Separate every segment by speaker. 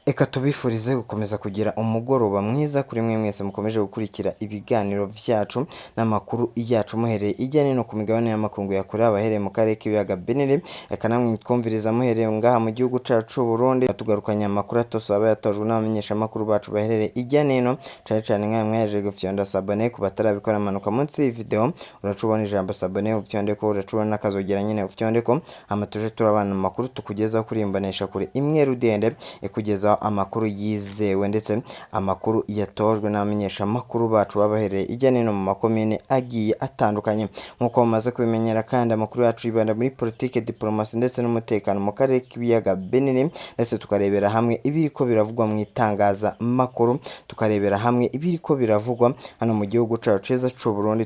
Speaker 1: Eka tubifurize gukomeza kugira umugoroba mwiza kuri mwe mwese mukomeje gukurikira ibiganiro vyacu n'amakuru yacu muhereye ijya nino ku migabane y'amakungu ya kure, abahereye mu karere k'ibiyaga binini, eka namwe twumviriza muhereye ngaha mu gihugu cacu c'u Burundi. Tugarukanye amakuru atose aba yatojwe n'abamenyeshamakuru bacu baherereye ijya nino, cane cane nkawe mwahejeje gufyonda s'abonner. Ku batarabikora, manuka munsi y'iyi video uraca ubona ijambo s'abonner, ufyondeko, uraca ubona n'akazogera nyene, ufyondeko, hama tuje turabana amakuru tukugezaho kuri imbonesha kure imwe rudende ikugezaho amakuru yizewe ndetse amakuru yatojwe n'abamenyeshamakuru bacu babahereye ijya nino mu makomine agiye atandukanye. Nk'uko mumaze kubimenyera kandi, amakuru yacu yibanda muri politike, diplomasi ndetse n'umutekano mu karere k'ibiyaga binini, ndetse tukarebera hamwe ibiriko biravugwa mu itangazamakuru, tukarebera hamwe ibiriko biravugwa hano mu gihugu cacu ciza c'u Burundi,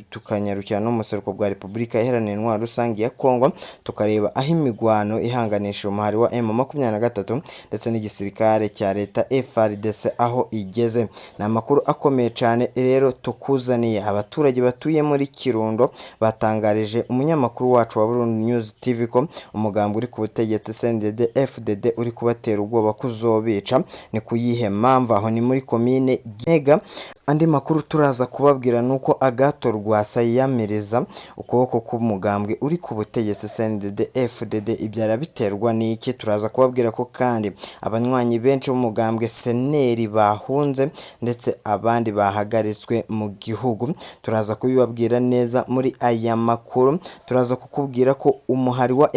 Speaker 1: tukanyarukira no mu buseruko bwa Repubulika Iharanira Intwaro Rusange ya Kongo, tukareba aho imigwano ihanganisha umuhari wa M23 ndetse n'igisirikare cya leta FARDC aho igeze. Ni amakuru akomeye cyane rero tukuzaniye. Abaturage batuye muri Kirundo batangarije umunyamakuru wacu wa Burundi News TV ko umugambi uri ku butegetsi CNDD FDD uri kubatera ubwoba kuzobica. Ni kuyihe mpamvu? Aho ni muri komine Gitega. Andi makuru turaza kubabwira nuko Agathon Rwasa yiyamiriza ukuboko k'umugambwe uri ku butegetsi CNDD FDD. Ibyo arabiterwa n'iki? Turaza kubabwira ko kandi abanywanyi benshi b'umugambwe CNL bahunze ndetse abandi bahagaritswe mu gihugu. Turaza kubibabwira neza muri aya makuru. Turaza kukubwira ko umuhari wa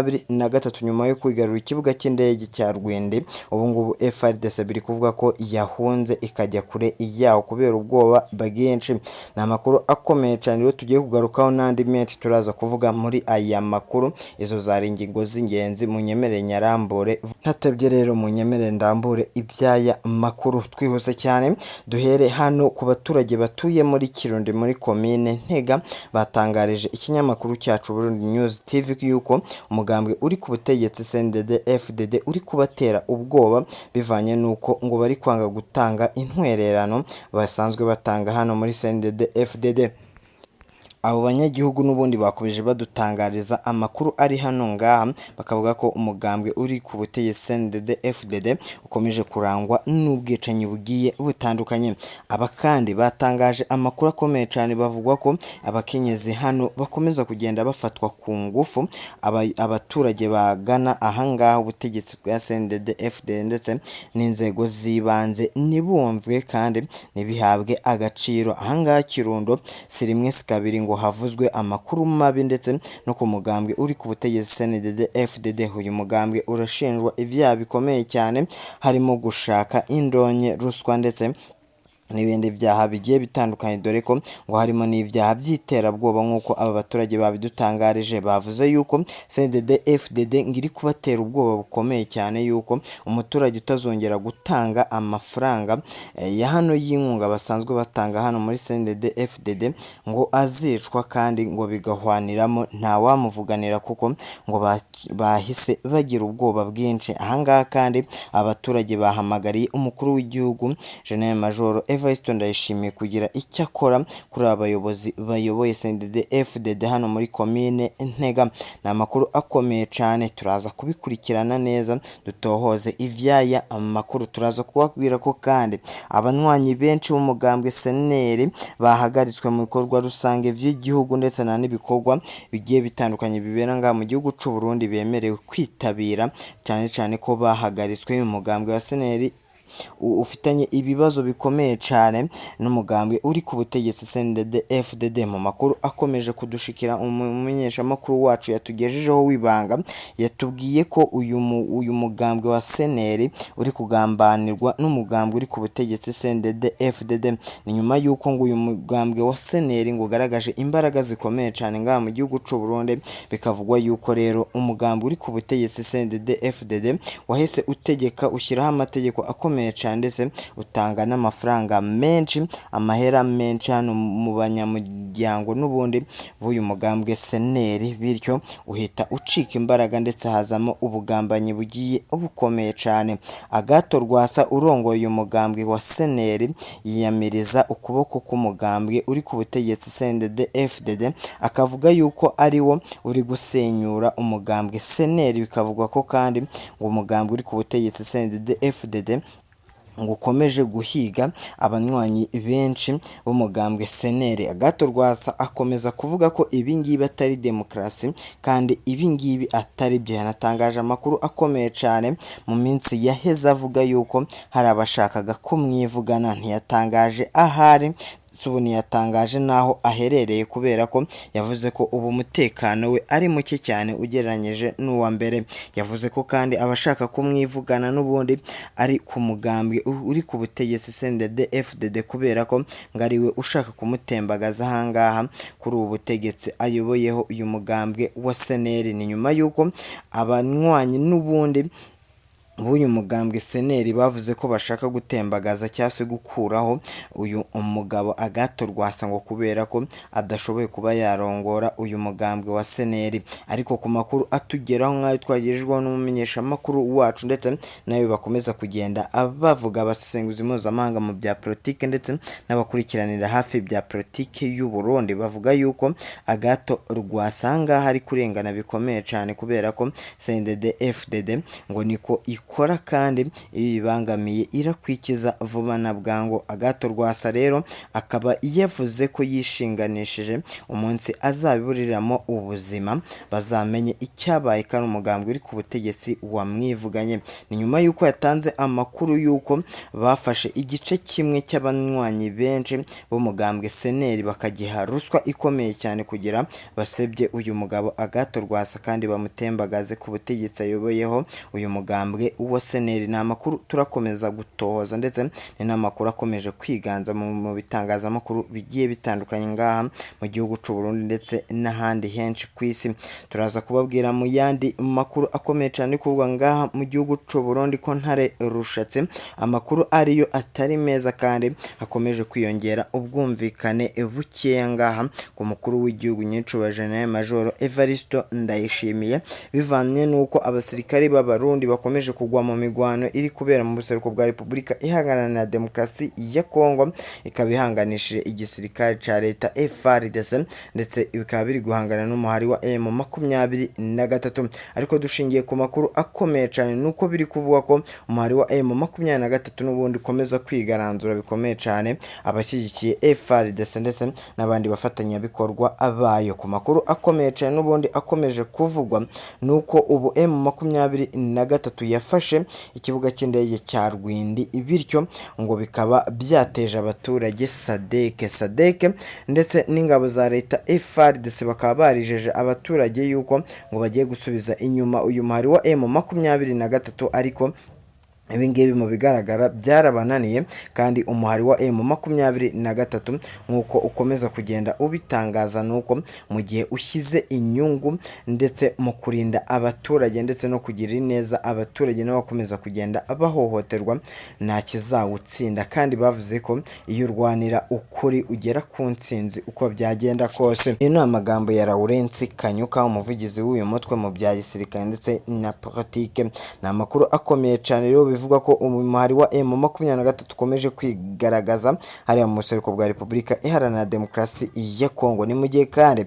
Speaker 1: M23 nyuma yo kwigarurira ikibuga cy'indege cya Rwindi, ubu ngubu FARDC biri kuvuga ko yahunze ikajya kure yaho kubera ubwoba bwinshi. Ni amakuru akomeye cyane rero tugiye kugarukaho n'andi menshi turaza kuvuga muri aya makuru. Izo zari ingingo z'ingenzi, munyemerere nyarambure ntatebye. Rero munyemerere ndambure iby'aya makuru twihuse cyane. Duhere hano ku baturage batuye muri Kirundi muri komine Ntega, batangarije ikinyamakuru cyacu Burundi News TV yuko umugambwe uri ku butegetsi CNDD FDD uri kubatera ubwoba bivanye n'uko ngo bari kwanga gutanga intwererano basanzwe batanga hano muri CNDD FDD. Abo banyagihugu n'ubundi bakomeje badutangariza amakuru ari hano ngaha, bakavuga ko umugambwe uri ku butegetsi CNDD FDD ukomeje kurangwa n'ubwicanyi bugiye butandukanye. Aba kandi batangaje amakuru akomeye cyane, bavugwa ko abakenyezi hano bakomeza kugenda bafatwa ku ngufu. Abaturage bagana ahangaha ubutegetsi bwa CNDD FDD ndetse n'inzego z'ibanze ntibumvwe kandi ntibihabwe agaciro. Ahangaha Kirundo si rimwe si kabiri ngo havuzwe amakuru mabi ndetse no ku mugambwe uri ku butegetsi CNDD FDD. Uyu mugambwe urashinjwa ibyaha bikomeye cyane, harimo gushaka indonke, ruswa ndetse n'ibindi byaha bigiye bitandukanye, dore ko ngo harimo n'ibyaha by'iterabwoba nk'uko aba baturage babidutangarije. Bavuze yuko CNDD FDD ngo iri kubatera ubwoba bukomeye cyane yuko umuturage utazongera gutanga amafaranga ya hano y'inkunga basanzwe batanga hano muri CNDD FDD ngo azicwa, kandi ngo bigahwaniramo ntawamuvuganira kuko ngo bahise bagira ubwoba bwinshi. Ahangaha kandi abaturage bahamagariye umukuru w'igihugu General Major Evariste Ndayishimiye kugira icyo akora kuri aba bayobozi bayoboye CNDD FDD hano muri komine Ntega. Ni amakuru akomeye cyane, turaza kubikurikirana neza dutohoze ivyaya amakuru. Turaza kubabwira ko kandi abanywanyi benshi b'umugambwe CNL bahagaritswe mu bikorwa rusange by'igihugu ndetse na n'ibikorwa bigiye bitandukanye bibera ngaha mu gihugu c'u Burundi bemerewe kwitabira, cyane cyane ko bahagaritswe. Umugambwe wa CNL ufitanye ibibazo bikomeye cyane n'umugambwe uri ku butegetsi CNDD FDD. Mu makuru akomeje kudushikira, umumenyeshamakuru wacu yatugejejeho w'ibanga yatubwiye ko uyu mugambwe wa CNL uri kugambanirwa n'umugambwe uri ku butegetsi CNDD FDD. Ni nyuma y'uko ngo uyu mugambwe wa CNL ngo ugaragaje imbaraga zikomeye cyane ngaha mu gihugu c'u Burundi, bikavugwa yuko rero umugambwe uri ku butegetsi CNDD FDD wahise utegeka ushyiraho amategeko akomeye. ikomeye cyane, ndetse utanga n'amafaranga menshi, amahera menshi hano mu banyamuryango n'ubundi b'uyu mugambwe CNL, bityo uhita ucika imbaraga ndetse hazamo ubugambanyi bugiye bukomeye cyane. Agathon Rwasa urongoye uyu mugambwe wa CNL yiyamiriza ukuboko k'umugambwe uri ku butegetsi CNDD-FDD, akavuga yuko ari wo uri gusenyura umugambwe CNL. Bikavugwa ko kandi ngo umugambwe uri ku butegetsi CNDD-FDD ngo ukomeje guhiga abanywanyi benshi b'umugambwe CNL. Agathon Rwasa akomeza kuvuga ko ibi ngibi atari demokarasi kandi ibi ngibi atari byo. Yanatangaje amakuru akomeye cyane mu minsi yaheze avuga yuko hari abashakaga kumwivugana, ntiyatangaje ahari, ubu ntiyatangaje n'aho aherereye kubera ko yavuze ko ubu umutekano we ari muke cyane ugereranyije n'uwa mbere. Yavuze ko kandi abashaka kumwivugana n'ubundi ari ku mugambwe uri ku butegetsi CNDD-FDD, kubera ko ngo ari we ushaka kumutembagaza ahangaha kuri ubu butegetsi ayoboyeho uyu mugambwe wa CNL. Ni nyuma y'uko abanywanyi n'ubundi b'uyu mugambwe CNL bavuze ko bashaka gutembagaza cyangwa se gukuraho uyu mugabo Agathon Rwasa, ngo kubera ko adashoboye kuba yarongora uyu mugambwe wa CNL. Ariko ku makuru atugeraho nk'ayo twagejejweho n'umumenyeshamakuru wacu, ndetse nayo bakomeza kugenda bavuga abasesenguzi mpuzamahanga mu bya politike ndetse n'abakurikiranira hafi bya politike y'u Burundi, bavuga yuko Agathon Rwasa ahangaha ari kurengana bikomeye cyane, kubera ko CNDD-FDD ngo niko ikora kandi iyo ibangamiye irakwikiza vuba na bwangu. Agathon Rwasa rero akaba yavuze ko yishinganishije umunsi azabiburiramo ubuzima bazamenye icyabaye kandi umugambwe uri ku butegetsi wamwivuganye. Ni nyuma y'uko yatanze amakuru y'uko bafashe igice kimwe cy'abanywanyi benshi b'umugambwe CNL bakagiha ruswa ikomeye cyane kugira basebye uyu mugabo Agathon Rwasa kandi bamutembagaze ku butegetsi ayoboyeho uyu mugambwe wa CNL. Ni amakuru turakomeza gutohoza, ndetse ni n'amakuru akomeje kwiganza mu bitangazamakuru bigiye bitandukanye ngaha mu gihugu cy'u Burundi ndetse n'ahandi henshi ku isi. Turaza kubabwira mu yandi makuru akomeye cyane kuvugwa ngaha mu gihugu cy'u Burundi ko Ntare Rushatse amakuru ariyo atari meza kandi hakomeje kwiyongera ubwumvikane bukeya ngaha ku mukuru w'igihugu nyinshi wa General Major Evaristo Ndayishimiye, bivanye n'uko abasirikari b'Abarundi bakomeje kugwa mu migwano iri kubera mu buseruko bwa Repubulika Iharanira Demokarasi ya Kongo, ikaba ihanganishije igisirikare ca leta FARDC, ndetse bikaba biri guhangana n'umuhari wa M23. Ariko dushingiye ku makuru akomeye cyane nuko biri kuvuga ko umuhari wa M23 n'ubundi ukomeza kwigaranzura bikomeye cyane abashyigikiye FARDC ndetse n'abandi bafatanyabikorwa bayo. Ku makuru akomeye cyane n'ubundi akomeje kuvugwa nuko ubu M23 yafashe ikibuga cy'indege cya Rwindi, bityo ngo bikaba byateje abaturage Sadek ndetse n'ingabo za leta FARDC bakaba barijeje abaturage yuko ngo bagiye gusubiza inyuma uyu muhari wa M23. Ariko ibi ngibi mu bigaragara byarabananiye, kandi umuhari wa M23 nk'uko ukomeza kugenda ubitangaza nuko mu gihe ushyize inyungu ndetse mu kurinda abaturage ndetse no kugirira neza abaturage n'abakomeza kugenda bahohoterwa nta kizawutsinda, kandi bavuze ko iyo urwanira ukuri ugera ku ntsinzi uko byagenda kose. Iyo ni amagambo ya Lawrence Kanyuka, umuvugizi w'uyu mutwe mu bya gisirikare ndetse na politike. Ni amakuru akomeye cyane rero bivuga ko umuhari wa M23 ukomeje kwigaragaza hariya mu buseruko bwa Repubulika Iharanira Demokarasi ya Kongo. Ni mu gihe kandi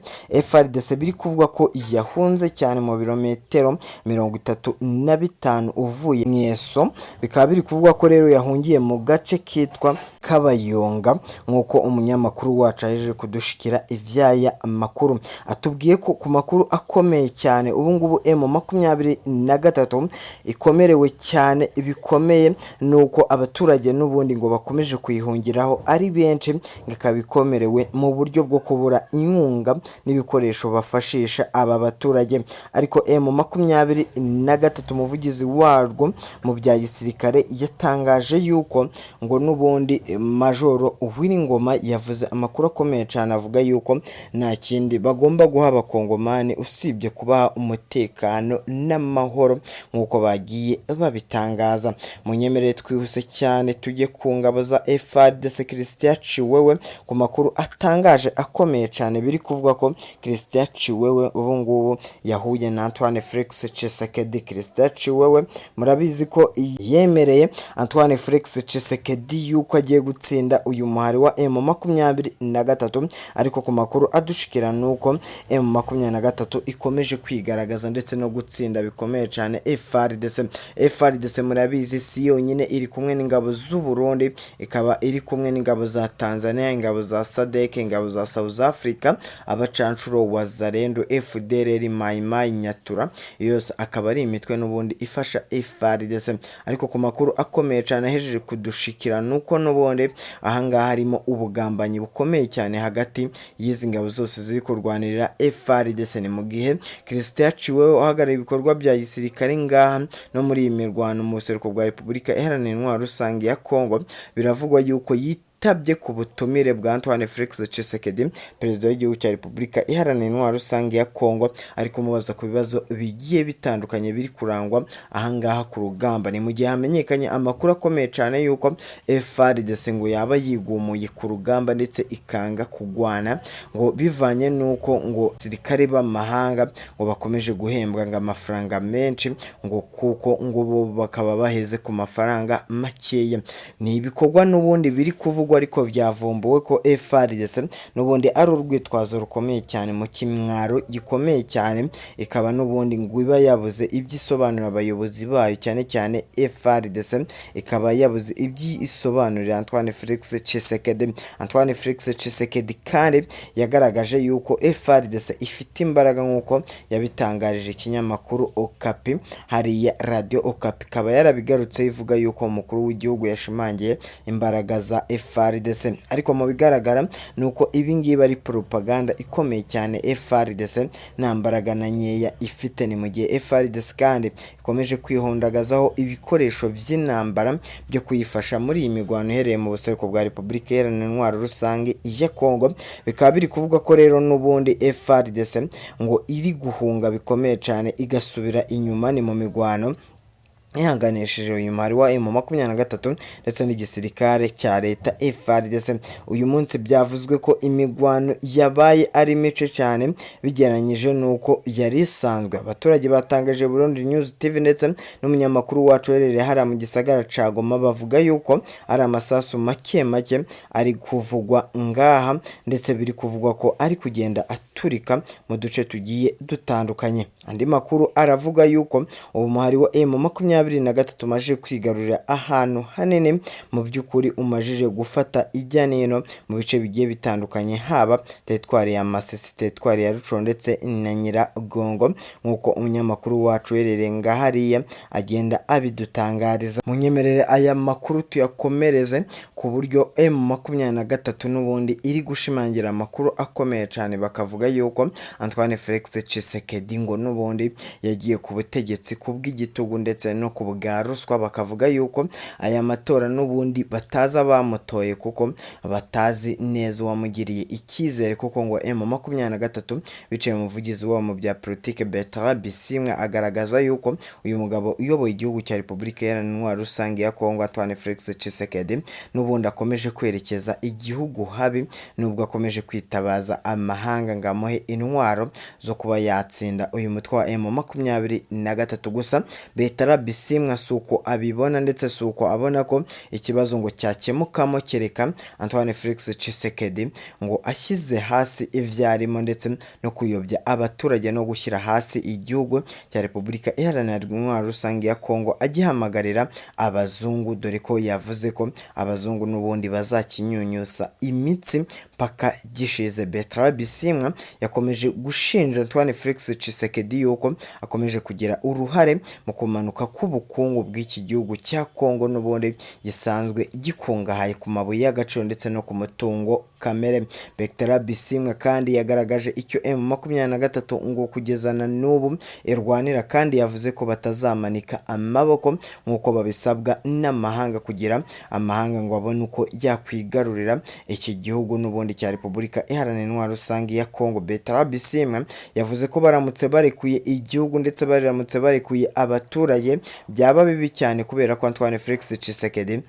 Speaker 1: FARDC biri kuvuga ko yahunze cyane mu birometero 35 uvuye Mweso, bikaba biri kuvuga ko rero yahungiye mu gace kitwa Kabayonga, nk'uko umunyamakuru wacu aje kudushikira ivyaya makuru atubwiye ko ku makuru akomeye cyane ubu ngubu M23 ikomerewe cyane bikomeye, nuko abaturage n'ubundi ngo bakomeje kuyihungiraho ari benshi, ngo ikaba ikomerewe mu buryo bwo kubura inkunga n'ibikoresho bafashisha aba baturage. Ariko M23 umuvugizi warwo mu bya gisirikare yatangaje yuko ngo n'ubundi Majoro Uwiringoma yavuze amakuru akomeye cyane, avuga yuko nta kindi bagomba guha abakongomani usibye kubaha umutekano n'amahoro nk'uko bagiye babitangaza. Munyemerere twihuse cyane tujye ku ngabo za FARDC. Christian Ciwewe, ku makuru atangaje akomeye cyane, biri kuvuga ko Christian Ciwewe ubu ngubu yahuye na Antoine Felix Tshisekedi. Christian Ciwewe murabizi ko yemereye Antoine Felix Tshisekedi yuko agiye gutsinda uyu muhari wa M23, ariko ku makuru adushikira nuko M23 ikomeje kwigaragaza ndetse no gutsinda bikomeye cyane FARDC. FARDC murabizi si yonyine, iri kumwe n'ingabo z'u Burundi, ikaba iri kumwe n'ingabo za Tanzania, ingabo za SADC, ingabo za South Africa, abacanshuro Wazalendo, FDLR, Mai Mai Nyatura, yose akaba ari imitwe n'ubundi ifasha FARDC. Ariko ku makuru akomeye cyane ahejeje kudushikira nuko n'ubundi ahangaha harimo ubugambanyi bukomeye cyane hagati y'izi ngabo zose ziri kurwanirira FARDC. Ni mu gihe Christian Ciwewe uhagarariye ibikorwa bya gisirikare ngaha no muri iyi mirwano mu buseruko bwa Repubulika Iharanira Intwaro Rusange ya Kongo, biravugwa yuko yitabye ku butumire bwa Antoine Felix Tshisekedi, perezida w'igihugu cya Repubulika Iharanira Intwaro Rusange ya Kongo, ari kumubaza ku bibazo bigiye bitandukanye biri kurangwa ahangaha ku rugamba. Ni mu gihe hamenyekanye amakuru akomeye cyane yuko FARDC ngo yaba yigumuye ku rugamba ndetse ikanga kugwana, ngo bivanye n'uko ngo abasirikare b'amahanga ngo bakomeje guhembwa ngo amafaranga menshi, ngo kuko ngo bo bakaba baheze ku mafaranga makeya. Ni ibikorwa n'ubundi biri kuvugwa, ariko byavumbuwe ko FARDC n'ubundi ari urwitwazo rukomeye cyane mu kimwaro gikomeye cyane, ikaba n'ubundi ngo iba yabuze ibyo isobanurira abayobozi bayo, cyane cyane FARDC ikaba yabuze ibyo isobanurira Antoine Felix Tshisekedi. Antoine Felix Tshisekedi kandi yagaragaje yuko FARDC ifite imbaraga nk'uko yabitangarije ikinyamakuru Okapi, hariya Radio Okapi ikaba yarabigarutse ivuga yuko umukuru w'igihugu yashimangiye imbaraga za FARDC. Ariko mu bigaragara ni uko ibi ngibi ari propaganda ikomeye cyane, FARDC nta mbaraga na nkeya ifite. Ni mu gihe FARDC kandi ikomeje kwihundagazaho ibikoresho by'intambara byo kuyifasha muri iyi mirwano iherereye mu buseruko bwa Repubulika Iharanira Intwaro Rusange ya Kongo. Bikaba biri kuvuga ko rero n'ubundi FARDC ngo iri guhunga bikomeye cyane igasubira inyuma. Ni mu mirwano ihanganishije uyu muhari wa M23 ndetse n'igisirikare cya leta FARDC. Uyu munsi byavuzwe ko imigwano yabaye ari mice cyane bigereranyije n'uko yari isanzwe. Abaturage batangaje Burundi News TV ndetse n'umunyamakuru wacu uherereye hariya mu gisagara ca Goma, bavuga yuko ari amasasu make make ari kuvugwa ngaha, ndetse biri kuvugwa ko ari kugenda aturika mu duce tugiye dutandukanye. Andi makuru aravuga yuko ubu muhari wa M23 umaze kwigarurira ahantu hanini, mu by'ukuri umajije gufata ijya n'ino mu bice bigiye bitandukanye, haba teritwari ya Masisi, teritwari ya Rucuro ndetse na Nyiragongo, nk'uko umunyamakuru wacu uherereye ngahariya agenda abidutangariza. Munyemerere aya makuru tuyakomereze ku buryo M23 n'ubundi iri gushimangira amakuru akomeye cyane, bakavuga yuko Antoine Felix Tshisekedi ngo n'ubundi yagiye ku butegetsi ku bw'igitugu ndetse no ku bwa ruswa. Bakavuga yuko aya matora n'ubundi batazi abamutoye, kuko batazi neza uwamugiriye icyizere, kuko ngo M23 biciye mu muvugizi wabo mu bya politike Bertrand Bisimwa agaragaza yuko uyu mugabo uyoboye igihugu cya Repubulika Iharanira Intwaro Rusange ya Kongo Antoine Felix Tshisekedi n'ubundi akomeje kwerekeza igihugu habi, nubwo akomeje kwitabaza amahanga ngo amuhe intwaro zo kuba yatsinda uyu mutwe wa M23. Gusa Bertrand Bisimwa si uko abibona, ndetse si uko abona ko ikibazo ngo cyakemukamo, kereka Antoine Felix Tshisekedi ngo ashyize hasi ivyarimo ndetse no kuyobya abaturage no gushyira hasi igihugu cya Repubulika Iharanira Intwaro Rusange ya Kongo, agihamagarira abazungu, dore ko yavuze ko abazungu n'ubundi bazakinyunyusa imitsi mpaka gishize. Bertrand Bisimwa yakomeje gushinja Antoine Felix Tshisekedi yuko akomeje kugira uruhare mu kumanuka k'ubukungu bw'iki gihugu cya Kongo n'ubundi gisanzwe gikungahaye ku mabuye y'agaciro ndetse no ku mutungo kamere. Bertrand Bisimwa kandi yagaragaje icyo M23 ngo kugeza na n'ubu irwanira, kandi yavuze ko batazamanika amaboko nk'uko babisabwa n'amahanga kugira amahanga ngo abone uko yakwigarurira iki gihugu n'ubundi cya Repubulika Iharanira Intwaro Rusange ya Kongo. Bertrand Bisimwa yavuze ko baramutse barekuye igihugu ndetse baramutse barekuye abaturage byaba bibi cyane, kubera ko Antoine Felix Tshisekedi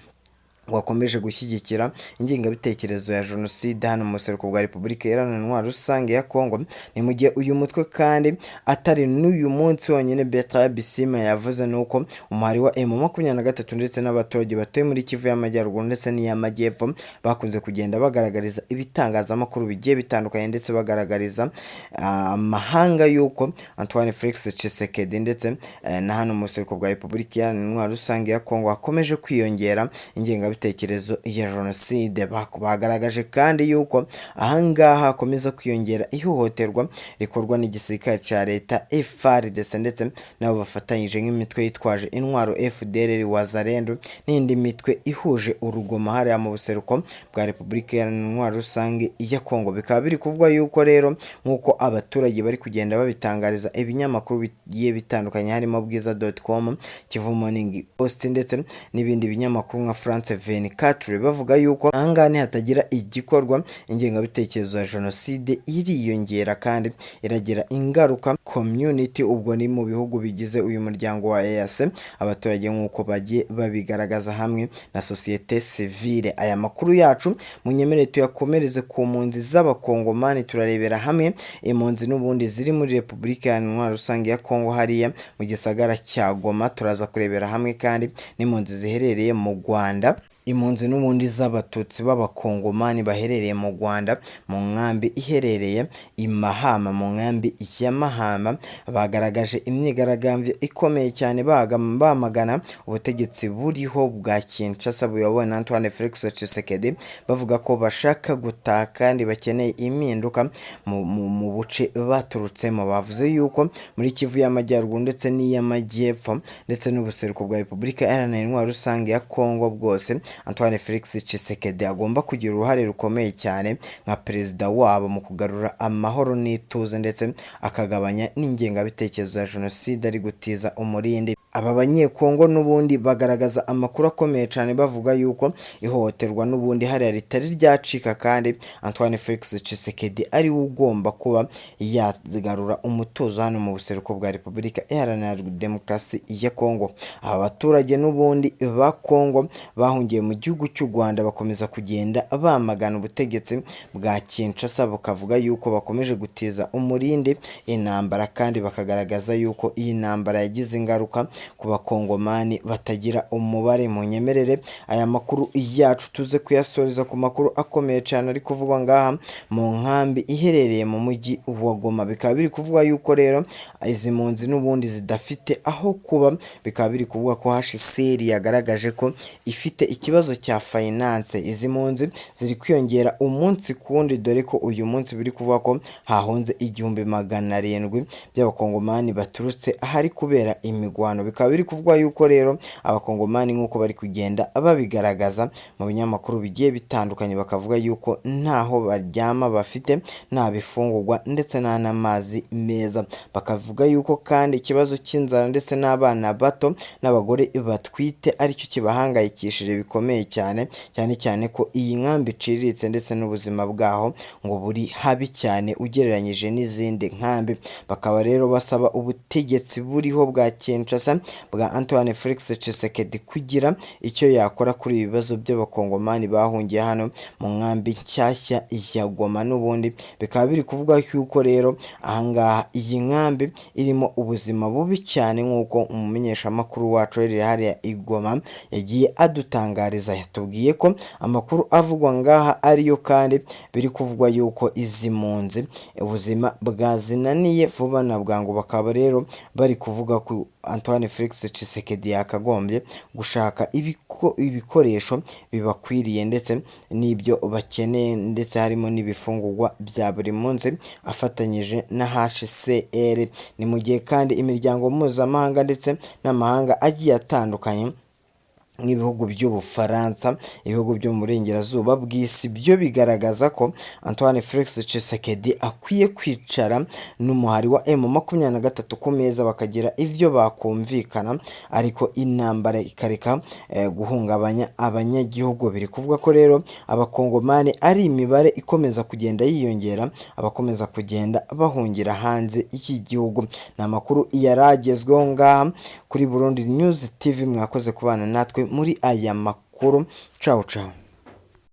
Speaker 1: wakomeje gushyigikira ingengabitekerezo ya jenoside hano mu buseruko bwa Repubulika Iharanira Intwaro Rusange ya Kongo. Ni mu gihe uyu mutwe kandi atari n'uyu munsi wonyine. Bertrand Bisimwa yavuze nuko umuhari wa M23 ndetse n'abaturage batuye muri Kivu y'Amajyaruguru ndetse n'iy'Amajyepfo bakunze kugenda bagaragariza ibitangazamakuru bigiye bitandukanye ndetse bagaragariza amahanga yuko Antoine Felix Tshisekedi ndetse na hano mu buseruko bwa Repubulika Iharanira Intwaro Rusange ya Kongo hakomeje kwiyongera ingengabitekerezo ya jenoside. Bagaragaje kandi yuko ahangaha hakomeza kwiyongera ihohoterwa rikorwa n'igisirikare cya leta FARDC ndetse nabo bafatanyije nk'imitwe yitwaje intwaro FDLR, Wazalendo n'indi mitwe ihuje urugomo hariya mu buseruko bwa Repubulika Iharanira Intwaro Rusange ya Kongo. Bikaba biri kuvugwa yuko rero nk'uko abaturage bari kugenda babitangariza ibinyamakuru bigiye bitandukanye harimo Bwiza.com, Kivu Morning Post ndetse n'ibindi binyamakuru nka France 24, bavuga yuko ahangaha nihatagira igikorwa ingengabitekerezo ya jenoside iriyongera kandi iragira ingaruka community, ubwo ni mu bihugu bigize uyu muryango wa EAC, abaturage nk'uko bagiye babigaragaza hamwe na sosiyete sivile. Aya makuru yacu munyemerere tuyakomereze ku mpunzi z'abakongomani. Turarebera hamwe impunzi n'ubundi ziri muri Repubulika Iharanira Intwaro Rusange ya Kongo hariya mu gisagara cya Goma. Turaza kurebera hamwe kandi n'impunzi ziherereye mu Rwanda, impunzi n'ubundi z'abatutsi b'abakongomani baherereye mu Rwanda mu nkambi iherereye i Mahama, mu nkambi ya Mahama. Bagaragaje imyigaragambyo ikomeye cyane bamagana ubutegetsi buriho bwa Kinshasa buyobowe na Antoine Felix Tshisekedi, bavuga ko bashaka gutaha kandi bakeneye impinduka mu buce baturutsemo. Bavuze yuko muri Kivu y'Amajyaruguru ndetse n'iy'Amajyepfo ndetse n'ubuseruko bwa Repubulika Iharanira Intwaro Rusange ya Kongo bwose, Antoine Felix Tshisekedi agomba kugira uruhare rukomeye cyane nka perezida wabo mu kugarura amahoro n'ituze, ndetse akagabanya n'ingengabitekerezo ya jenoside ari gutiza umurindi. Aba banyekongo n'ubundi bagaragaza amakuru akomeye cyane, bavuga yuko ihohoterwa n'ubundi hariya ritari ryacika, kandi Antoine Felix Tshisekedi ari we ugomba kuba yagarura umutuzo hano mu buseruko bwa Repubulika Iharanira Demokarasi ya Kongo. Aba baturage n'ubundi ba Kongo bahungiye mu gihugu cy'u Rwanda bakomeza kugenda bamagana ubutegetsi bwa Kinshasa, bukavuga yuko bakomeje gutiza umurindi intambara, kandi bakagaragaza yuko iyi ntambara yagize ingaruka ku bakongomani batagira umubare. Mu nyemerere aya makuru yacu tuze kuyasoreza ku makuru akomeye cyane ari kuvugwa ngaha mu nkambi iherereye mu mujyi wa Goma. Bikaba biri kuvugwa yuko rero izi mpunzi n'ubundi zidafite aho kuba. Bikaba biri kuvugwa ko HCR yagaragaje ko ifite ikibazo cya finance. Izi mpunzi ziri kwiyongera umunsi ku wundi, dore ko uyu munsi biri kuvuga ko hahunze 1700 by'abakongomani baturutse ahari kubera imigwano. Bikaba biri kuvugwa yuko rero abakongomani nk'uko bari kugenda babigaragaza mu binyamakuru bigiye bitandukanye, bakavuga yuko ntaho baryama bafite, nta bifungurwa ndetse nta n'amazi meza. Bakavuga yuko kandi ikibazo cy'inzara ndetse n'abana bato n'abagore batwite aricyo kibahangayikishije bikomeye cyane, cyane cyane ko iyi nkambi iciriritse ndetse n'ubuzima bwaho ngo buri habi cyane ugereranyije n'izindi nkambi. Bakaba rero basaba ubutegetsi buriho bwa Kinshasa bwa Antoine Felix Tshisekedi kugira icyo yakora kuri ibi bibazo by'abakongomani bahungiye hano mu nkambi nshyashya ya Goma. N'ubundi bikaba biri kuvuga yuko rero ahangaha iyi nkambi irimo ubuzima bubi cyane, nk'uko umumenyeshamakuru wacu uherereye hariya i Goma yagiye adutangariza. Yatubwiye ko amakuru avugwa ngaha ariyo, kandi biri kuvugwa yuko izi mpunzi ubuzima bwazinaniye vuba na bwangu. Bakaba rero bari kuvuga ko Antoine Felix Tshisekedi yakagombye gushaka ibikoresho bibakwiriye ndetse n'ibyo bakeneye, ndetse harimo n'ibifungurwa bya buri munsi, afatanyije na HCR. Ni mu gihe kandi imiryango mpuzamahanga ndetse n'amahanga agiye atandukanye Nk'ibihugu by'Ubufaransa, ibihugu byo mu burengerazuba bw'isi byo bigaragaza ko Antoine Felix Tshisekedi akwiye kwicara n'umuhari wa M23 ku meza, bakagira ivyo bakumvikana, ariko intambara ikareka guhungabanya abanyagihugu. Biri kuvuga ko rero abakongomani ari imibare ikomeza kugenda yiyongera, abakomeza kugenda bahungira hanze y'igihugu. Ni amakuru yaragezweho ngaha kuri Burundi News TV. Mwakoze kubana natwe muri aya makuru. Ciao ciao.